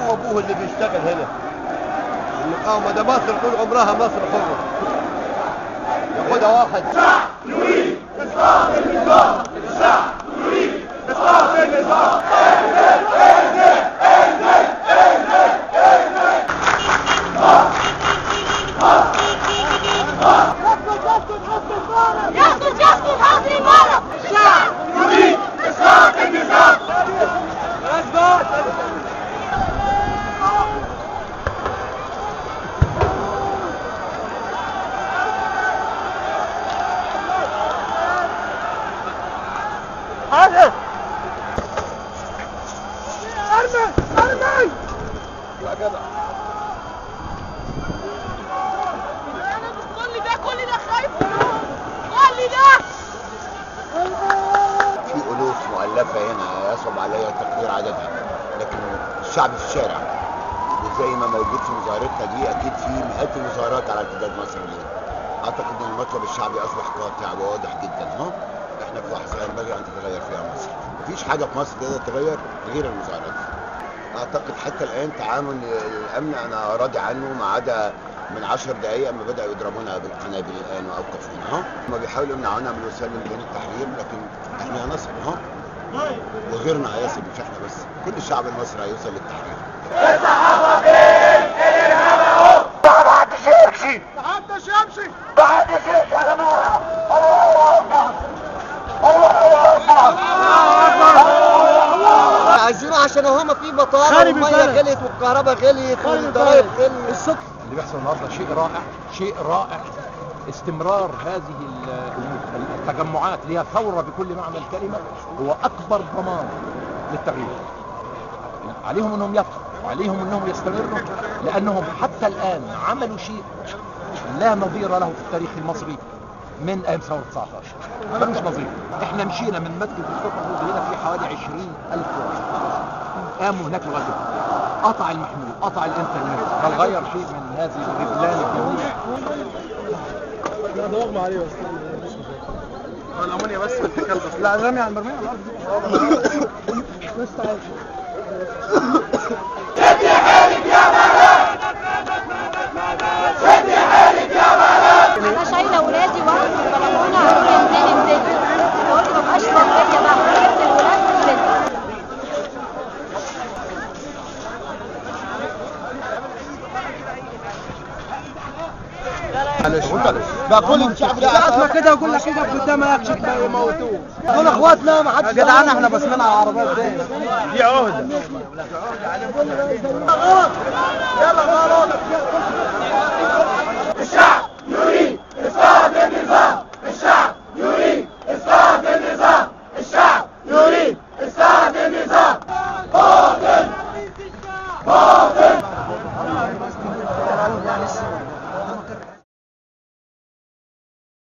هو ابوه اللي بيشتغل هنا. المقاومة ده مصر طول عمرها مصر حرة. ياخدها واحد. الشعب يريد إسقاط النظام، الشعب يريد إسقاط النظام. انزل انزل انزل انزل انزل. يسقط يسقط حسني مبارك. الشعب يريد إسقاط النظام. هذا ارمي ارمي يا جدع. انا بس كل ده كل ده خايف منهم، كل ده. في الوف مؤلفه هنا يصعب عليا تقدير عددها، لكن الشعب في الشارع، وزي ما موجود في مظاهرتنا دي اكيد في مئات المظاهرات على امتداد مصر اليوم. اعتقد ان المطلب الشعبي اصبح قاطع وواضح جدا. ها احنا في لحظة ينبغي ان تتغير فيها مصر. مفيش حاجة في مصر تقدر تتغير غير المظاهرات. اعتقد حتى الان تعامل الامن انا راضي عنه، ما عدا من 10 دقائق اما بداوا يضربونا بالقنابل الان واوقفونا. ها هم بيحاولوا يمنعونا من الوصول لميدان التحرير، لكن احنا هنصل. ها وغيرنا هيصل، مش احنا بس، كل الشعب المصري هيوصل للتحرير. الصحافة فين؟ الارهاب اهو. محدش يمشي، محدش يمشي، محدش يمشي يا جماعة. الله اكبر، الله اكبر. عايزينه عشان هما في بطاله والمية غليت والكهرباء غليت والضرايب غليت. اللي بيحصل النهارده شيء رائع، شيء رائع. استمرار هذه التجمعات اللي هي ثورة بكل معنى الكلمة هو اكبر ضمان للتغيير. عليهم انهم يبقوا، وعليهم انهم يستمروا، لانهم حتى الان عملوا شيء لا نظير له في التاريخ المصري من ايام ثورة 19، ملوش نظير. احنا مشينا من مسجد الصبح هنا في حوالي 20,000 واحد قاموا هناك لغاية دلوقتي. قطع المحمول، قطع الانترنت، هل غير شيء من هذه الغزلان الجميلة؟ لا ده اغمى عليه بس الامونيا بس بالكلب بس. لا رمي على المرميه على الارض بس. تعال شدي حيلك يا بلد، شدي حيلك يا بلد. انا شايله ولادي واقفة في البلكونه، قالوا لي انزلي انزلي، فقلت ما بقاش مربيه بقى، جبت الولاد ونزلت. بقى كل الشعب ده اطلع كده وكل كده قدام اكشن بقى وموتوه. دول اخواتنا، ما حدش جدعان. احنا بسمنا على العربيات دي، دي عهده. يلا غلط.